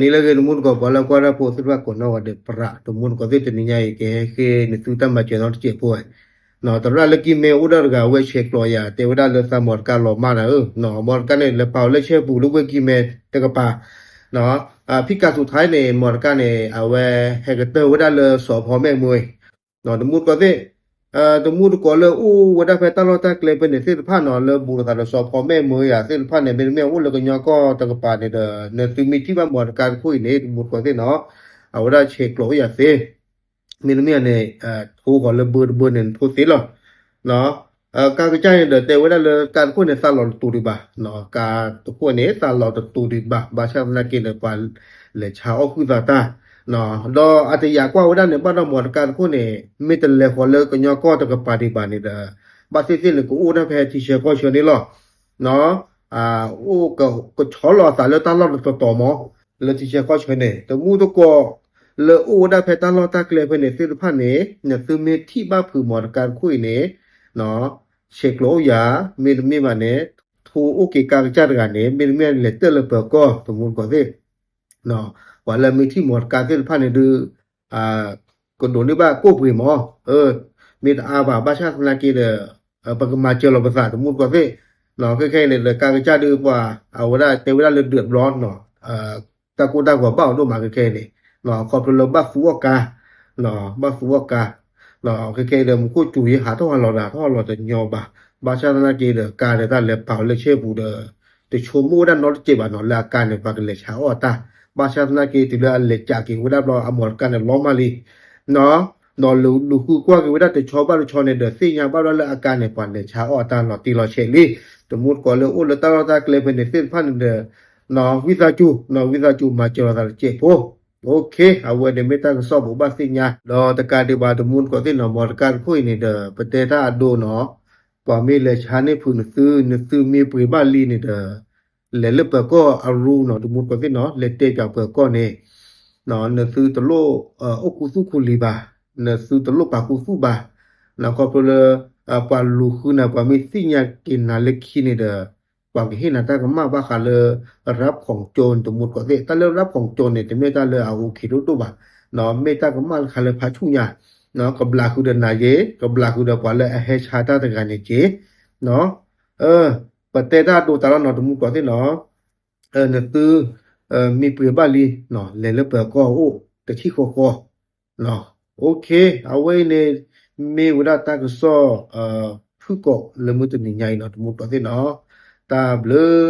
န့ၣ်လၢအဂ့ၤ တမူတကိး ပှၤလၢကွၢ်တၢ်ဖိသ့ၣ်တဖၣ်ကိးနီၢ်ဂၤဒဲး ပြး တမူတကိးသ့ၣ် တနံၤညါအံၤ ကဟဲဃ့နသုတၢ်မၤစၢၤနီတစဲးဖိဝဲ, သရၣ်လၢကံၢ်မဲအိၣ်ဒၣ်တဂၤ အဝဲဆဲးကျိးယၤ တဲဝဲဒၣ်လၢသးမီတကါလီၤမၢ်နၤဧၢ, မီတကါန့ၣ် လဲၤပာ်အီၤလၢဆဲပူၤလၢဝ့ၢ်ကံၢ်မဲတကပၤ, ဖံးကးသူးထါန့ၣ် မီတကါန့ၣ် အဝဲဟဲကတၢၢ်ဝဲဒၣ်လၢစီၤဖီမဲၣ်မူ တမူတကိးသ့ၣ်, တမူတကိးလၢအိၣ်ဝဲဒၣ်ဖဲတၢ်လီၢ်တၢ်ကျဲဖဲန့ၣ်သ့ၣ်တဖၣ်နီၤ လၢဘူးလိာ်သးဒီးစီၤဖီမဲၣ်မူယၤသ့ၣ်တဖၣ်န့ၣ် မ့တမ့ၢ်အိၣ်လၢကညီကီၢ်တကပၤန့ၣ်ဒီး နသုမ့ၢ်ထံၣ်ဘၣ်မီတကါတခိၣ်အံၤန့ၣ် တမူတကိးသ့ၣ်နီၤ အဝဲဒၣ်ဆဲးကျိးအိၣ်ယၤသ့, မ့တမ့ၢ်န့ၣ် ထိဃီၤလၢဘၢတဘၢန့ၣ် နထိသ့လီၤ. ကါကစၢ်န့ၣ်ဒီး တဲဝဲဒၣ်လၢကါတခိၣ်န့ၣ် သးလီၤတတူာ်ဒံးဘၣ်, ကါတခိၣ်န့ၣ် သးလီၤတတူာ်ဒံးဘၣ် ဘၣ်ဆၣ်သနာ်က့ဒီး ပှၤလဲၤဆါအီၣ်ဃုာ်သးတၢ်, ဒီးအတယာ်ကွၢ်ဝဲဒၣ်န့ၣ် ဘၣ်ဒီးမီတကါတခိၣ်န့ၣ် မ့ၢ်တလဲၤဃီၤလၢကညီကီၢ်တကပၤဒံးဘၣ်န့ၣ်ဒီး ဘၣ်သ့ၣ်သ့ၣ်န့ၣ် ကအိၣ်ဒၣ်ဖဲထံဆၢကီၢ်ဆၢန့ၣ်လီၤ. အိၣ်ကဆီလီၤအသးလၢတၢ်လီၢ်တတီၤတီၤမး လၢထံဆၢကီၢ်ဆၢန့ၣ် တမူတကိး လၢအိၣ်ဝဲဒၣ်ဖဲတၢ်လီၢ်တၢ်ကျဲဖဲန့ၣ်သ့ၣ်တဖၣ်န့ၣ် နသုမ့ၢ်ထံၣ်ဘၣ်ဖုးမီတကါတခိၣ်အံၤန့ၣ် ဆဲးကျိးအိၣ်ယၤ, မ့တမ့ၢ်ဘၣ်န့ၣ် ထိအိၣ်က့ၤကါကစၢ်တဂၤန့ၣ် မ့တမ့ၢ်လဲၤတၢၢ်လၢပၢၤကီၢ် တမူတကိးသ့ၣ် ပှၤလၢမ့ၢ်ထံၣ်မီတကါသ့ၣ်တဖၣ်န့ၣ်ဒုး ကဒိးန့ၢ်ဘၣ်ကိၣ်ပှ့ၤမး, မ့ၢ်တအါဘၣ် ဘၣ်ဆၣ်သနာ်က့ဒီး ပကမၤစၢၤလီၤပသး တမူတကိးသ့ၣ်, ခဲခဲအံၤန့ၣ်ဒီး ကါကစၢ်ဒုးပှၤ အဝဲဒၣ်တဲဝဲဒၣ်လၢဒုးတဘျီနီၤ တၢ်ကိၢ်တၢ်ဂီၤဘၣ်အီၤဒိၣ်မးခဲခဲအံၤန့ၣ်, ခီဖျိလၢဘၣ်သူအီၣ်ကါ, ဘၣ်သူအီၣ်ကါ, ခဲခဲအံၤဒီး မူခိၣ်စူၤယဲဟးထီၣ်ဟးလီၤဒီး ဟးထီၣ်ဟးလီၤတညီဘၣ်, ဘၣ်ဆၣ်သနာ်က့ဒီး ကါဒီးတၢ်လဲၤပာ်အီၤလၢဆဲပူၤဒီး တဆိကမိၣ်ဝဲဒၣ်နီတစဲးဘၣ်နီၤ လၢအကါန့ၣ် ပှၤကလဲၤဆါအီၣ်အတၢ်, ဘၣ်ဆၣ်သနာ်က့တုၤလၢအလဲၤကးက့ၤဝဲဒၣ်ဘျီ အမီတကါန့ၣ်လီၤမၢ်လံ ဒီးလူၤဃုကွၢ်က့ၤဝဲဒၣ်တဆီဘၣ်တဆီန့ၣ်ဒီး သ့ၣ်ညါဘၣ်ဝဲဒၣ်လၢအကါန့ၣ် ပှၤလဲၤဆါအီၣ်အတၢ်လီၤတံၢ်လီၤဆဲးလံ, တမူတကိးလၢအိၣ်လၢတၢ်လီၢ်တၢ်ကျဲဖဲန့ၣ်သ့ၣ်တဖၣ်န့ၣ်ဒီး ဝံသးစူၤ ဝံသးစူၤမၤစၢၤလိာ်သးတစဲးဖိ, အဝဲန့ၣ်မ့ၢ်တၢ်ကစီၣ်ဘိးဘၣ်သ့ၣ်ညါ ဒီးတကးဒံးဘၣ် တမူတကိးသ့ၣ်နီၤ မီတကါတခိၣ်အံၤန့ၣ်ဒီး ပတဲတၢ်အဒိနီၤ ပှၤမ့ၢ်လဲၤဆါန့ၢ်ဖုးနသု နသုမ့ၢ်ပှ့ၤဘၣ်လံန့ၣ်ဒီး လဲၤလၢပၢၤကီၢ်အရူနီၤ တမူတကိးသ့ၣ်နီၤ လဲၤတဲပၠးပၢၤကီၢ်န့ၣ် နသုတလိၣ်အိၣ်ခူသူၣ်ခူလံၤဘၣ်, နသုတလိၣ်ပာ်ခူသူၣ်ဘၣ်, ခီဖျိလၢ ပှၤလူၤဃုနၤ ပှၤမ့ၢ်သ့ၣ်ညါက့ၤနၤလၢခံန့ၣ်ဒီး ပှၤကဟ့ၣ်နၤတၢ်ကမၣ်ဘၣ်ဃးလၢ ရးဖီၣ်ကၠိ တမူတကိးသ့ၣ် တၢ်လၢရးဖီၣ်ကၠိန့ၣ် တမ့ၢ်တၢ်လၢအအိၣ်ခ့ဒိၣ်ဒိၣ်ဘၣ်, မ့ၢ်တၢ်ကမၣ်လၢခါလၢဖးဆူၣ်ညါ, ကဘျးဃုာ်ဒီးနၤက့ၤ ကဘျးဃုာ်ဒီးပှၤလၢအဟဲဆါတၢ်တဂၤန့ၣ်က့ၤ ပတဲတၢ်ဒိတၢ်လီၤနီၤ တမူတကိးသ့ၣ်နီၤ, နသု မ့ၢ်ပှ့ၤဘၣ်လံ လဲၤလၢပၢၤကီၢ်အိၣ် တထံၣ်ဃီဃီ, အဝဲအံၤန့ၣ် မ့ၢ်ဝဲဒၣ်တၢ်ကစီၣ် ဖုၣ်ကိာ်လၢမုၢ်တနံၤညါအံၤနီၤ တမူတကိးသ့ၣ်နီၤ, တၢ်ဘျုး